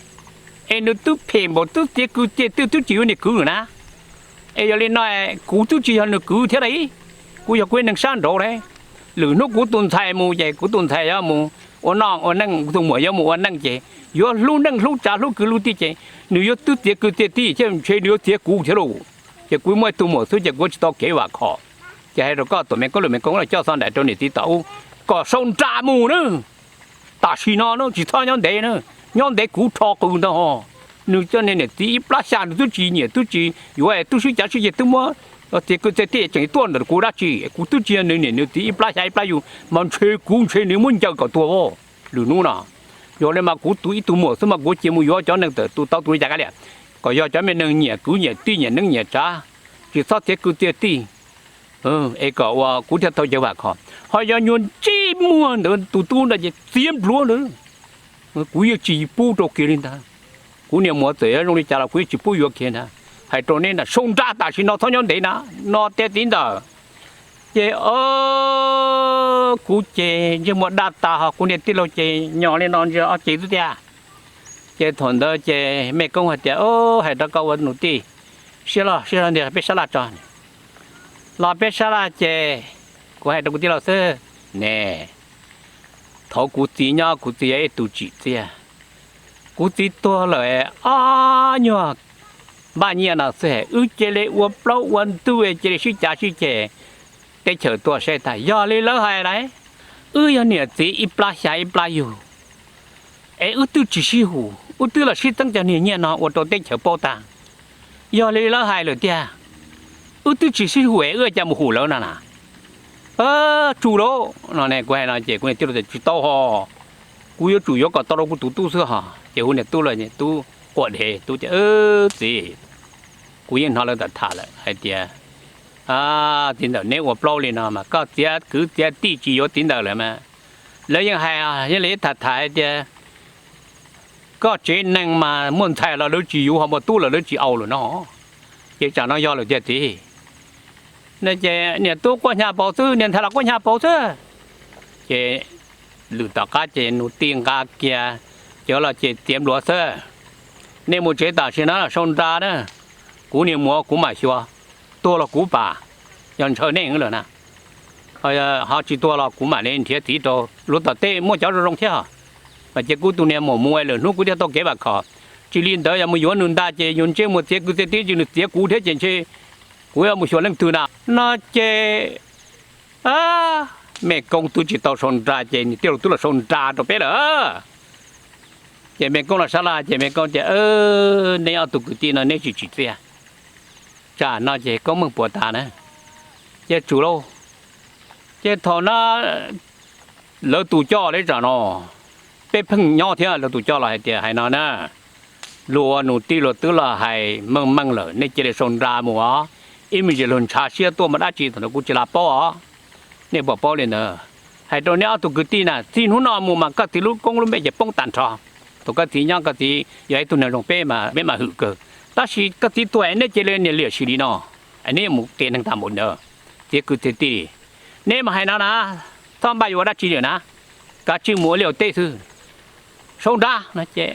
es nws twb phem npaum twb txiav kwv txiav tij twb tsis yuav nws kwv na. Es yog li no kuv twb tsis yog nws kwv thiab lauj, kuv yog kuv ib neeg sab nraud lauj. Lwm hnub kuv tus ntxhais mus ces kuv tus ntxhais yuav mus ua noj ua neej, kuv tus muam yuav mus ua neej ces yuav hlub neej hlub tsav hlub kwv hlub tij ces nws yuav twb txiav kwv txiav tij thiab ntshe nws yuav txiav kuv thiab lauj. Ces kuv muaj ib tug muam xwb ces kuv tsis tau kev vam khom. Ces hais rau koj tus me koob lwm me koob los coj xov nraim rau niam txiv tom ub kom sau nra mus na. Tam sim no na tsis txhob nyob ntev na, nyob ntev kuv rho qws ntag ho. Nws coj niam txiv ib plab xya nws twb tsis nyiam twb tsis yuav, twb sib cav sib ceg twb muab txiav kwv txiav tij tseem tuaj ntawm kuv dab tsi? Kuv twb tsis yog nws niam nws txiv ib plab xya ib plab yug mas ntshe kuv ntshe nws muab ncaws kom tuag as. Lwm hnub no yog li mas kuv tus ib tug muam xwb mas kuv cia mus yuav cov neeg tawm tus tau tus li cas kav liam, kom yog cov me neeg nyiam kwv nyiam tij nyiam neeb nyiam tsav, tsis txhob txiav kwv txiav tij, es kom ua kuv thiaj tau cev vam khom. Ho yog nyuag ntsej muag ntawd tus tub ntawd ces txiav npluav ntawd, kuv yeej tsis pub rau kiag li ntag. Kuv niam muam txawm zoo li cas los kuv yeej tsis pub yuav kiag ntag. Hais rau neb ntag, sau nra tam sim no txhob nyob ntev na, no tiag txiv ntxawm. Ces kuv ces ntsej muag daj tas ho kuv niag tij laug ces nyo li no ntsia ob ce xwb tiag. Ces thaum ntawd ces me koob hais tias, hais rau koj ua nus tij, siab loj siab loj ntiag peb sab laj tso. Los peb sab laj ces kuv hais rau kuv tij laug xwb ne, thaum kuv txiv nyob kuv txiv yog ib tug tsim txiaj. Kuv txiv tuag lawm ob nyuag npaj nyiaj no xwb wb cia li ua plaub ua ntug cia li sib cav sib ceg teb chaws tuaj saib tag. Yog li lawv hais lawm, wb yog niam txiv ib plab xya ib plab yug, es wb twb tsis sib hum, wb twb los sib txeeb cov niag nyiaj no ua rau teb chaws paub tag. Yog li lawv hais lawm tiag, wb twb tsis sib hum es wb cas mus hum lawv no na. Tsum lauj no ne, kuv hais no ces kuv niag tij laug tias tsis tau ho, kuv yuav tsum yuav kom tau rau kuv tus tub xwb ho. Ces hu niag tub los tub quaj dhev tub tias, txiv, kuv yeej hnov lawv tham tham lawm hais tias txiv ntawm neb ua plaub li no mas koj txiav kwv txiav tij tsis yuav txiv ntawm lawm mas. Lawv yeej hais, yeej li tham tham hais tias koj tsev neeg mas muaj ntxhais los lawv tsis yuav, ho muaj tub los lawv tsis au lawm no. Ces tsam no yog lawm tiag txiv. Ces niag tub quaj hnyav paus xwb, niag ntxhais los quaj hnyav paus xwb. Ces lwm tom qab ces nus tij nqa kiag cov los ces txiav npluav xwb. Nej mus tsev tam sim no sau nra na, kuv niag muam kuv mam xyuas, tuag los kuv pam, yog ntshaw nej lawm na. Ho tsis tuag los kuv mam li nrhiav txiv rau luag tom tej muaj cov zoo zoo thiab. Mas cia kuv tus niag muam mus lwm hnub kuv thiaj tau kev vam khom. Tsis li ntawd yog mus yuav nws ntag ces yus ntsej muag txiav kwv txiav tij ces nws txiav kuv thiab ces ntshe kuv yuav mus xyuas leej twg na no ces Mej Koob twb tsis tau sau nra ces niam tij laus twb los sau nra rau peb lawm. Ces Mej Koob los sab laj ces Mej Koob tias, neb ob tug kwv tij no neb tsis tsim txiaj, tsam no ces Koob Meej puas tas na. Ces tsum lauj, ces thaum no lawv tus coj li tsam no, peb pheej nyob thiab lawv tus coj los hais tias hais no na, luag ua nus tij luag twb los hais meej meej lawm, nej cia li sau nra mus os. Ib me ntsis luag ntshav siab tuaj mas dab tsi thaum ntawd kuv tsis lam paub os. Nej puas paub li ntawd? Hais rau neb ob tug kwv tij na, txij hnub no mus mas koj txiv lub koob lub npe ces poob tag nrho. Thaum koj txiv nyob koj txiv yog ib tug neeg zoo peb mas peb mam hwm kawg, tab sis koj txiv tuag es neb cia li niam liam sim li no, es neb yuav mus qias neeg tag npaum ntawd, txiav kwv txiav tij. Neb mas hais no na, txhob npaj yuav ua dab tsi li na, kav tsij mus ua liaj ua teb xwb. Sau nra no ces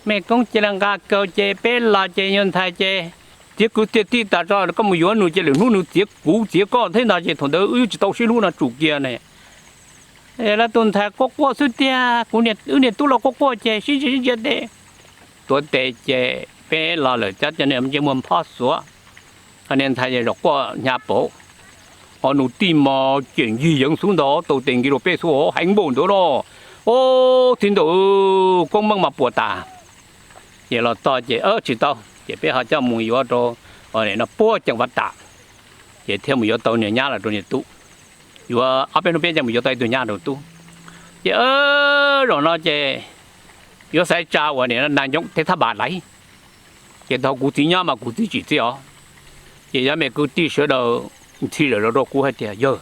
Mej Koob cia li nqa kaus ces peb los ces yawg ntxhais ces txiav kwv txiav tij tas tso, koj mus yuav nws ces lwm hnub nws txiav kuv txiav koj thiab ntag ces thaum ntawd wb tsis tau sib hlub no tsum kiag ne. Lawv tus ntxhais quaj quaj xwb tiag, kuv wb niam tub los quaj quaj ces sib ntsia sib ntsia tes, tuav tes ces peb los lawm cov cov niag ntsej muag phob xuav, niag ntxhais zaum quaj hnyav pauv, ho nus tij mas cem ncig yeev xwb ntag, tau tes nkis rau peb xwb heev npaum ntawd los. Au, txiv ntawd, Koob Meej mas puas tas. Ces los txog ces tsis tau, ces peb ho coj mus yuav rau no puag Ceem Vaj Tam, ces thiaj mus yuav tau niag nyab los rau niag tub. Yuav ob peb hnub peb coj mus yuav tau ib tug nyab rau tub. Ces zaum no ces yuav xaiv tsa uas niag nas ncoov tej thab npas laiv. Ces thaum kuv txiv nyob mas kuv txiv tsim txiaj os. Ces cov me kwv tij sawv daws ntxhi lawm los rau kuv hais tias, yawg,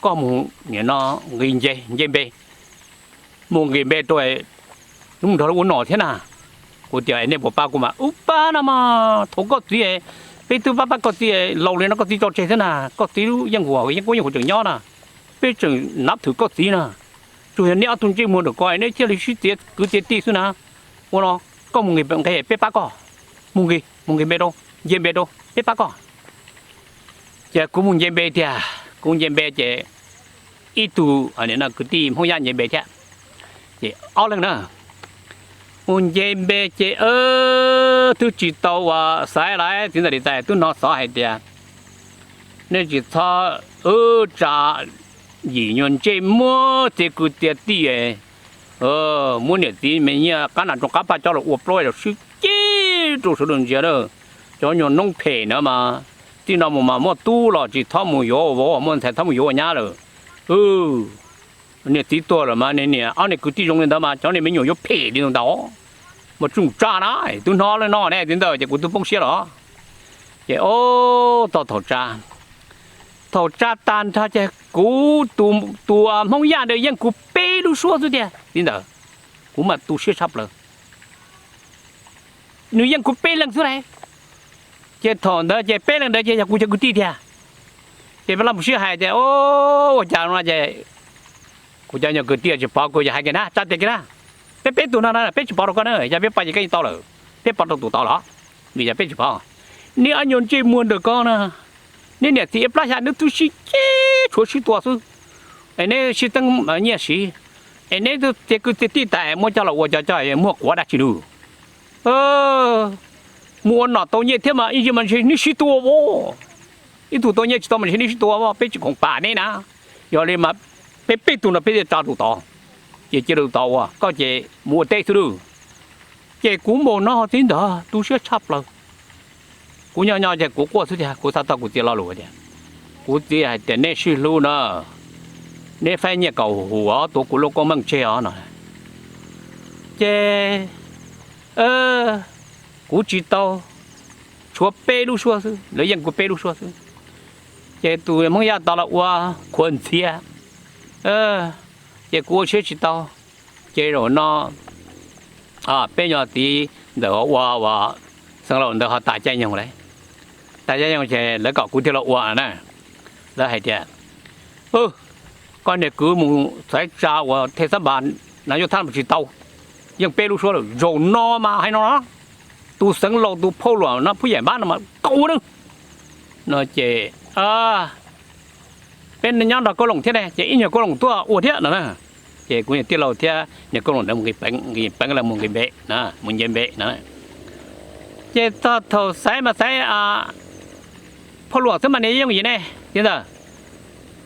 koj mus nim no nqis nce, nce npe, mus nqis npe rau, mus nrog lawv ua nom thiab na. Kuv tias nej puas pab kuv mas? Ub, pab no mas thaum koj txiv, peb twb pab pab koj txiv laus li no koj txiv tso tseg thiab na, koj txiv lub yeej huam yeej kuj yeej huam tseem nyob na, peb tseem nab thwm koj txiv na. Tsuas yog neb ob tug ntsej muag ntawm ko neb thiaj li sib txiav kwv txiav tij xwb na. Ua no, koj mus nqis nqe peb pab koj, mus nqis mus nqis npe rau, nce npe rau peb pab koj. Ces kuv mus nce npe tiag, kuv nce npe ces ib tug kwv tij Hmoob Yaj nce npe thiab, ces ob leeg na. Mus nce npe ces twb tsis tau uas xaiv laiv txiv ntawm li tas twb hnov xov hais tias, nej tsis txhob tsa yim nyuag ntsej muag txiav kwv txiav tij, muab niam txiv me nyiaj qab nas rau qab paj coj los ua plaub los sib ceg rau sawv daws ntsia na. Cov nyuag noob phem na mas txij no mus mas muaj tub los tsis txhob mus yuav ua vauv, muaj ntxhais txhob mus yuav ua nyab lawm. Niam txiv tuag lawm mas niam ob niag kwv tij zoo li ntawd mas cov niag me nyuam yuav phem li ntawd. Mas tseem tsa na, twb hnov li no ne txiv ntawd ces kuv twb poob siab los. Ces o, txog thaum tsa, thaum tsa tag nrho ces kuv tus Hmoob Yaj ntawd yeej kuv peb lub suab xwb tiag txiv ntawd. Kuv mas tu siab tshaj plaws, nws yeej kuv peb leeg xwb lauj. Ces thaum ntawd ces peb leeg ntawd ces yog kuv cov kwv tij tiag. Ces peb los mus sib hais tias, ua cas no ces kuv cov nyuag kwv tij tsis pov kuv, yog hais kiag na, tsa tiag kiag na, peb peb tug no na peb tsis pov rau koj na, yog peb pov ces koj yeej tau lawm, peb pov rau tus tod los, vim yog peb tsis pov. Neb ob nyuag ntsej muag ntawm ko na, neb niam txiv ib plab xya neb twb sib ceg tshuav sib tua xwb, es neb sib teeb nyiaj siv, es neb txiav kwv txiav tij tas muab coj los ua cov coj muag quav dab tsi lawm. Mus ua nom tau nyiaj thiab mas ib ntsis mas ntshe neb sib tua as. Ib tug tau nyiaj tsis tau mas ntshe neb sib tua as, peb tsis khoom pam neb na. Yog li mas peb peb tug no peb thiaj tsa tus tod, ces cia tus tod ua, koj ces mus ua teb xwb lawm. Ces kuv npaum no txiv ntawd tu siab tshaj plaws. Kuv nyob nyob ces kuv quaj xwb tiag, kuv xav txog kuv txiv lo lus tias, kuv txiv hais tias neb sib hlub na, neb faib nyiaj kom huv huv os, tuav kuv lub koob meej tseg os no. Ces kuv tsis tau, tshuav peb lub suab xwb, lawv yeej kuv peb lub suab xwb. Ces tus Hmoob Yaj tod los ua khuav ntxhiab, ces kuv ua siab tsis tau. Ces zaum no peb nyuag txiv ntawm ua ua xeev laus ntawd ho tas caij nyoog lawm. Tas caij nyoog ces lawv kom kuv thiaj los ua na. Lawv hais tias, koj niag kwv mus xaiv tsa uas thej xab npas nas yuj thab tsis tau, yeej peb lub suab lawm. Zaum no mas hais no, tus xeev laus tus phauj luam no phub yam npab no mas kaum na, no ces peb nyob nrog Kaub Loos thiab ne, ces ib nyuag Kaub Loos tuaj ua thiab no na. Ces kuv niag tij laug thiab niag Kauj Loos ntawd mus nqis peev, nqis peev los mus nqis npe, mus nce npe no. Ces txog thaum xaiv mas xaiv phauj Luam xwb mas nws yeej yim ne, txiv ntxawm,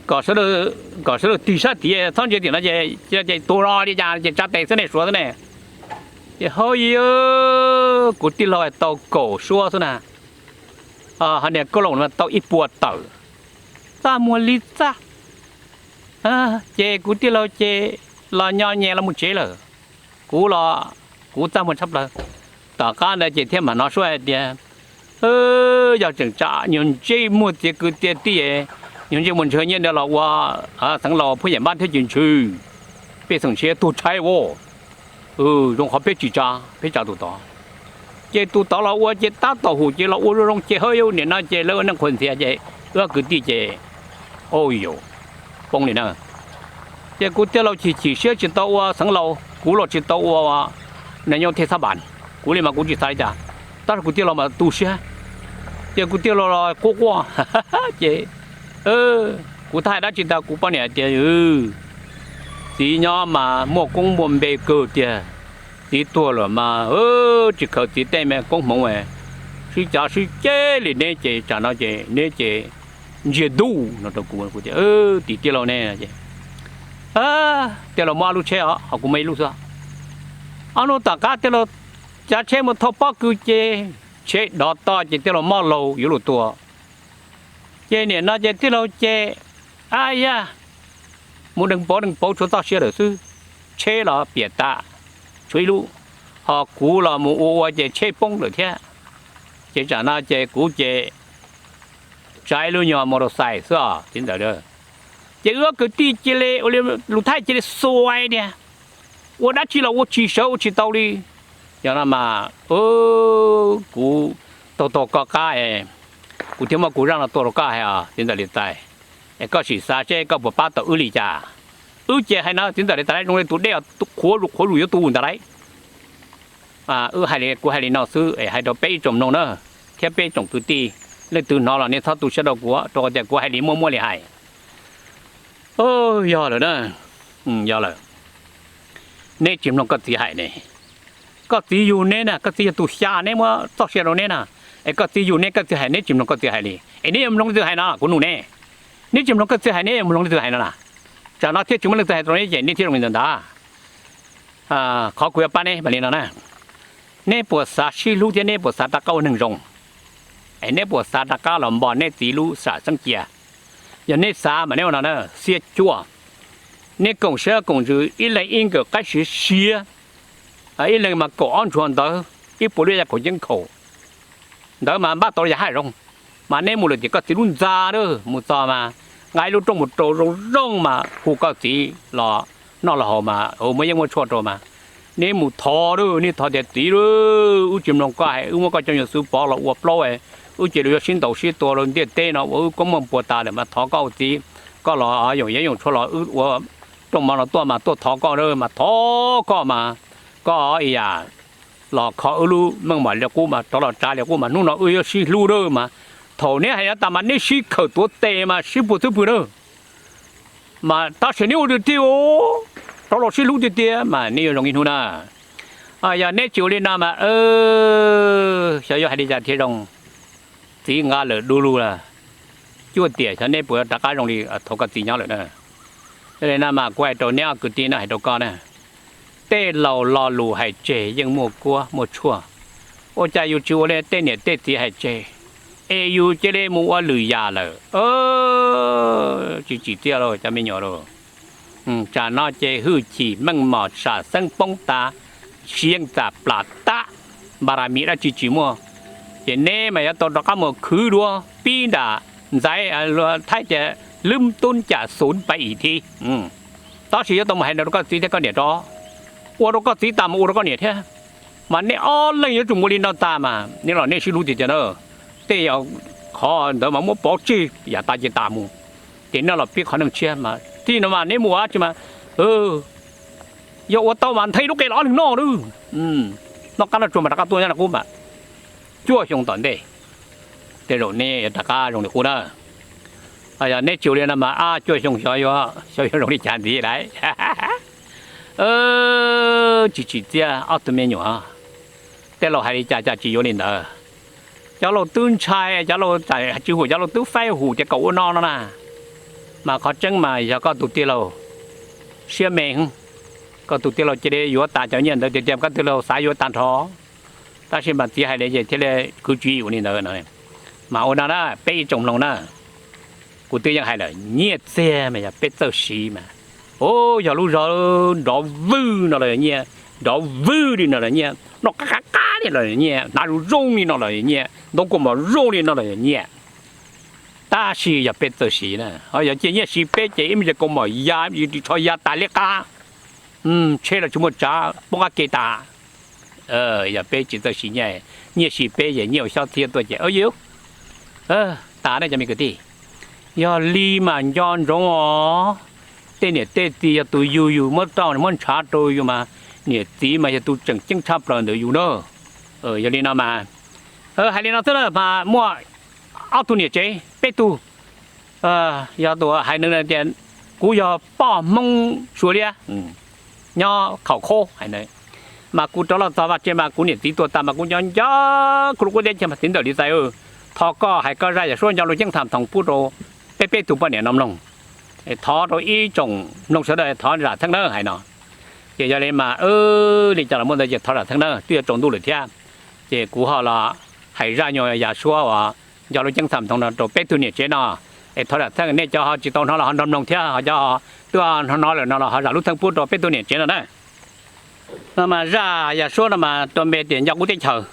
kom sawv daws tig sab tid txhob ntsia tim no ces tuag no li cas ces tsa tes xwb ne, suav xwb ne. Ces hauj yim, kuv tij laug tau kaum suab xwb na, ho niag Kauj Loos tau ib puas tawm, txaj muag li txaj. Ces kuv tij laug ces los nyo nyem los mus tsev lawm, kuv los kuv txaj muag tshaj plaws. Tom qab ntawd ces thiaj mam hnov suab hais tias, yog tseem tsam nyuag ntsej muag txiav kwv txiav tij, nyuag ntsej muag ntshaw nyiaj ntawd los ua xeev laus phuj yam npab thiab ces ntshw, pej xeem ntshiab tuag tshaib ua. Zoo qhov peb tsis tsa, peb tsa tus tod. Ces tus tod los ua ces tab tom hum ces los ua zoo zoo ces hawj yau nim no ces lawv ua neej qhuas ntxhias ces wb ob kwv tij ces, o yus, poob li na. Ces kuv tij laug chim chim siab tsis tau ua xeev laus, kuv los tsis tau ua nais nyob thej xab npas, kuv li mas kuv tsis xav li cas, tab sis kuv tij laug mas tu siab. Ces kuv tij laug los quaj quaj ces kuv thiaj hais dab tsi tag, kuv poj niam hais tias, txiv nyob mas muaj koob muaj npe kawg tiag, txiv tuag lawm mas tsis khaws txiv tej me koob hmoov, sib cav sib ceg li neb ces tsam no ces neb ces ntsiag ntuj no rau kuv. Kuv tias, tim tij laug ne, tij laug muaj ob lub tsheb os, ho kuv muaj ib lub xwb. Ob hnub tom qab tij laug cav tsheb mus thauj pob kws ces tsheb dov toj ces tij laug mob laug yuav luag tua. Ces nim no ces tij laug ces, a yaj, mus dees pauv dees pauv tshuav txoj sia lawm xwb, tsheb los piam tas, tshuav ib lub, ho kuv los mus ua ua ces tsheb poob lawm thiab. Ces tsam no ces kuv ces tsa ib lub nyuag motorcycle xwb os txiv ntxawm. Ces wb ob kwv tij cia li ua li, lus Thaib cia li xuas tias, ua dab tsi los ua tsis sawv ua tsis tau li. Yog no mas kuv taug taug koj qab, kuv thiaj muab kuv zaj no tuaj rau koj hais os txiv ntxawm Lis Txais, es koj sim xav seb koj puas pab tau wb li cas. Wb ces hais no txiv ntxawm Lis Txais zoo li tus dej qhuav zus qhuav zus yuav tu ntag lauj. Wb hais li, kuv hais li no xwb es hais rau peb ib tsoom mloog na, thiab peb ib tsoom kwv tij, leej twg hnov los nej txhob tu siab rau kuv, rau qhov tias kuv hais li muaj muaj li hais. Yog lawm na, yog lawm. Neb tsis mloog koj txiv hais ne. Koj txiv yug neb na, koj txiv yog tus xya neb muab txoj sia rau neb na. Es koj txiv yug neb, koj txiv hais neb tsis mloog koj txiv hais li, es neb yuav mloog leej twg hais no kuv nug ne. Neb tsis mloog koj txiv hais, neb yuav mloog leej twg hais no na? Tsam no thiaj tsis muaj leej twg hais rau neb ces neb thiaj zoo li ntawd ntag. Qhov kuv yuav pab neb mas li no na, neb puas xav sib hlub thiab neb puas xav rov qab ua neeg zoo? Es neb puas xav rov qab los npo neb txiv lub sam xeeb cia? Yog neb xav mas neb ua no na, xiab cuaj, neb koom siab koom ntsws ib leeg ib nkawm qaib siav siav, ib leeg mas kaum ob ntsuag ntawd, ib puas lub yaj kaum ceeb khaum ntawd mas npaj tau li yam haj zoo. Mas neb mus lawm tias koj txiv lub ntxa lawm mus txog mas nqa ib lub rooj mus rau zoo zoo mas hu koj txiv los noj los haus mas muab yeeb muab tshuaj rau mas neb mus thov lawm, neb thov tias txiv lawm, wb tsis mloog koj hais, wb muab koj cov nyuag xwb pov los ua plaub, wb cia li yuav sib ntaus sib tua rau ntiaj teb no ua wb koob muaj puas tas lawm mas thov koj txiv, koj los yoom yeeb yoom tshuaj los wb ua rooj mov no tuaj mas tuaj thov koj lawm mas thov koj mas koj yam los kho wb lub meej mom li qub mas rov los tsa li qub mas hnub no wb yuav sib hlub lawm mas. Thaum neb hais no tas mas neb sib khawm tuav tes mas sib puag xwb pwg na. Mas tab sis neb ua tiag tiag, rov los sib hlub tiag tiag mas neb yuav zoo ib hnub na. Yog neb tsis ua li no mas xyov yuav hais li cas thiaj zoo. Txiv nqa lawm du lug lawm, cuaj tiam xyov neb puas rov qab zoo li thaum koj txiv nyob lawm na. Yog li no mas kuv hais rau neb ob kwv tij no hais rau koj na, tej laus lo lus hais tseg yeej muaj kuab muaj tshuaj. Ua cas yus tsis ua li tej niam tej txiv hais tseg, es yus cia li mus ua lwm yam lawm. Tsis tsim txiaj lauj cov me nyuam lauj. Tsam no ces hwj chim meej mom sam xeeb poob tas, siv yeej txam plam tab, npa ras mis dab tsi tsis muaj. Ces neb mas yuav tau rov qab mus khwv dua pib nram ntxaiv, Thaib tias lwb tub cam xuv pais im thiv. Tab sis yuav tau mus hais rau koj txiv thiab koj niam rov ua rau koj txiv tas mus ua rau koj niam thiab. Mas neb ob leeg yuav tsum mus li no tas mas neb los neb sib hlub tiag tiag na. Tej yam qhov ntawd mas muab pov tseg yam tas ces tas mus. Ces neb los pib qhov neej tshiab mas tij no mas neb mus ua dab tsi mas yog ua tau mas nthe lub qe los ob leeg noj lawm. Noj qab noj tsuag mas rov qab tuaj nyob no qub mas cuaj xyoo tom ntej tej zaum neb yuav rov qab zoo li qub na. Yog neb tsis ua li no mas ab cuaj xyoo xyov yuav zoo li cas ntxiv lawm. Tsis tsim txiaj ob tug me nyuam, tej laus hais li cas cas tsis yuav li ntawd. Cov laus twb ntshai, cov laus tsis hum, cov laus twb faib hum tias kom ua no no na. Mas qhov tseeb mas yog koj tus tij laug siab me, koj tus tij laug cia li yuav tas cov nyiaj ntawd tiag tiag, koj tij laug xav yuav tag nrho. Tab sis mas txiv hais li ces thiaj li kwv tsis yuav li ntawd no. Mas ua no na peb ib tsoom mloog na, kuv twb yeej hais lawm nyiaj txiag mas yog peb txawj siv mas. Ub, yog lub zog nrov vwj no los yog nyiaj, nrov vwj li no los nyiaj, noj qab qab qab li los yog nyiaj, hnav zoo zoo li no los yog nyiaj, ntoo kua mos zoo li no los yog nyiaj. Tab sis yog peb txawj siv na, ho yog cia nyiaj siv peb ces ib me ntsis kaus mom ya, ib me ntsis ris tsho ya tas liab qab, tsheb los tsis muaj tsav poob qab ke tas. Yog peb tsis txawj siv nyiaj, nyiaj siv peb ces nyiaj ua xyob txhiab tuaj ces yuav tas ne cov me kwv tij. Yog li mas nco ntsoov os, tej niam tej txiv yog tus yug yus muab roj muab ntshav rau yus mas niam txiv mas yog tus tseem ceeb tshaj plaws ntawm yus na. Yog li no mas, hais li no xwb na mas muaj ob tug niam tsev peb tug, yog tus hais nws tias kuv yog poj Hmoob Suav Liab nyob Khaum Khob hais na. Mas kuv rov los txog vaj tsev mas kuv niam txiv tuag tas mas kuv nco nco kuv lub qub teb chaws mas txiv ntawm Lis Xais, thov koj hais koj zaj yam suab nco lub ceeb tham thoom pub rau peb peb tug poj niam no mloog. Thov rau ib tsoom mloog sawv daws thov zam txheeb na hais no. Ces yog li mas li cas los muaj ntawd ces thov zam txheeb na, twb yuav tsaus ntuj lawm thiab. Ces kuv ho los hais zaj nyuag yam suab uas nco lub ceeb tham thoom no rau peb tug niam tsev no, es thov zam txheeb. Nej cov ho tsis tau hnov los ho nrog mloog thiab, ho cov twb hnov lawm no los ho zam lub txheeb pub rau peb tug niam tsev no na. No mas zaj yam suab no mas rau npe tias nco qub teb chaws.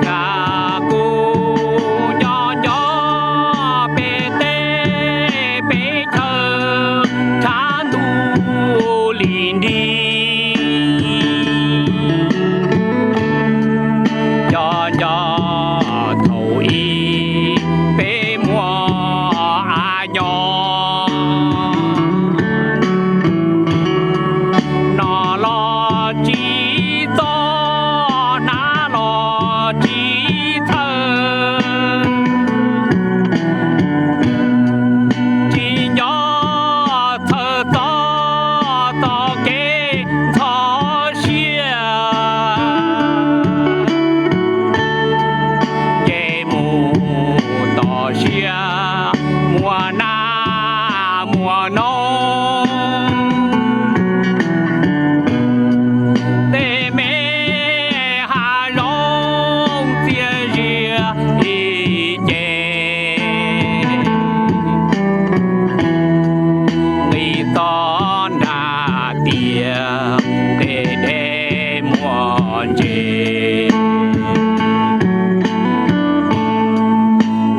Cas kuv nco nco peb teb peb chaw tshav ntuj li nrig. Nco nco thaum ub peb muaj av nyob, no los tsis txog, hnav los tsis txhawj. Tsis nco txhawj txog txoj kev ntxhov siab, ces mus toj siab muaj nas muaj noog. Tej me hav zoov txias zias ib ce, nqis txoj nra tiaj tej dej muaj ntses.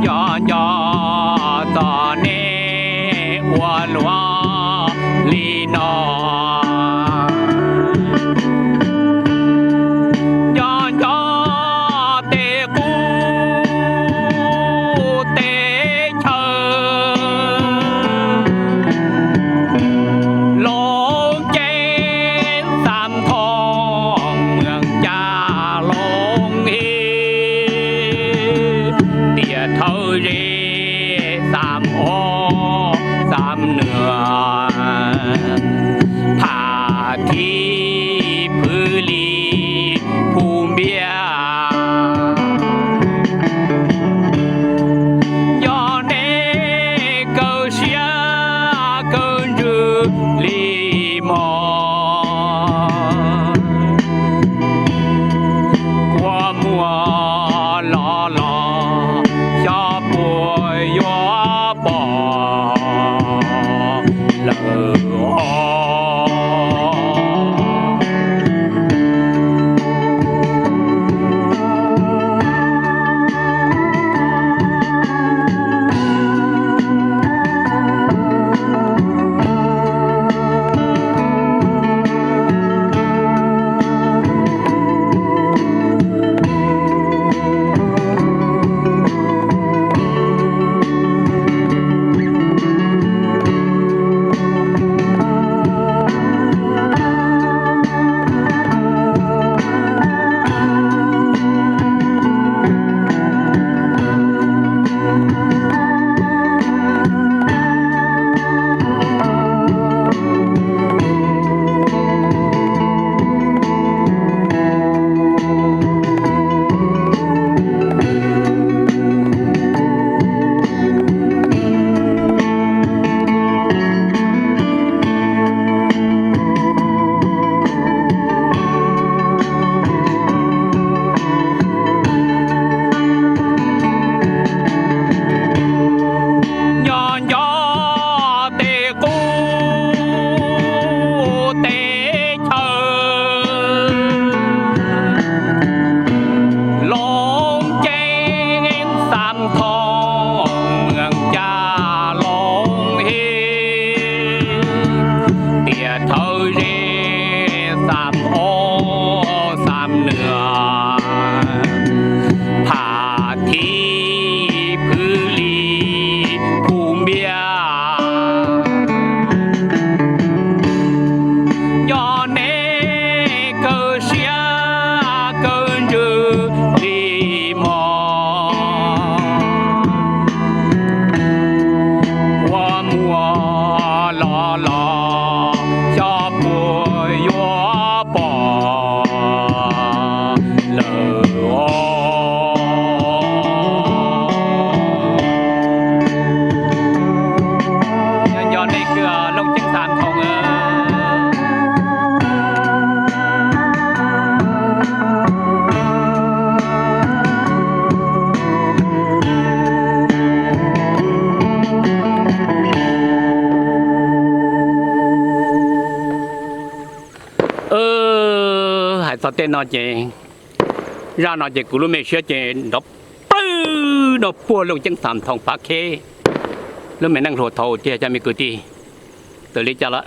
Nco nco txog nej ua luaj li no, nco nco tej qub tej chaw, Looj Ceeb Xam Thoom Muas Cas Looj His, tiam Thawj Zeb Xam Ob Xam Nuas, Phaj Thib Phwv Lis Phu Npiab. Nco nej kawg siab kawg ntsws li mog, kua muag los los xyov puas yuav pom lawm os. Thawj zeb xam ob xam nws, pham thib phwj li phum npiab. Nco nej kawg siab kawg ntsws li mog, puas muaj los los xyov puas yuav pom lawm os. Nco nej kawg Looj Ceeb Xam Thoom. Hais txog tej no ces, zaj no ces kuv lub me siab ces nrov plawg no puag Looj Ceeb Xam Thoom Phav Kheb lub me neej hluas thaud tiag cov me kwv tij. Twb li cas los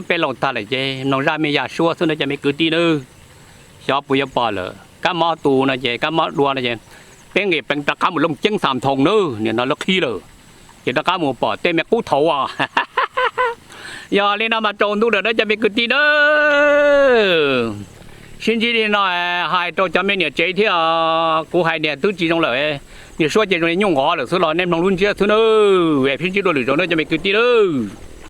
peb laus tag lawm ces mloog zaj me yam suab xwb na cov me kwv tij nawb. Xyov puas yuav pom lawm, kab mob tu no ces kab mob dua no ces peb nqis peev rov qab mus Looj Ceeb Xam Thoom nawb, nim no lawv qhib lawm, ces rov qab mus pom tej me qub thaud os. Yog li no mas tsaus ntuj lawm nawb cov me kwv tij nawb. Sib ntsib li no hais rau cov me niam tsev thiab, kuv hais niam twb tsis zoo lawm, niam suab ces zoo li nyuj nqov lawm xwb los nej mloog lub ntsiab xwb nawb. Sib ntsib dua lwm zaus nawb cov me kwv tij nawb.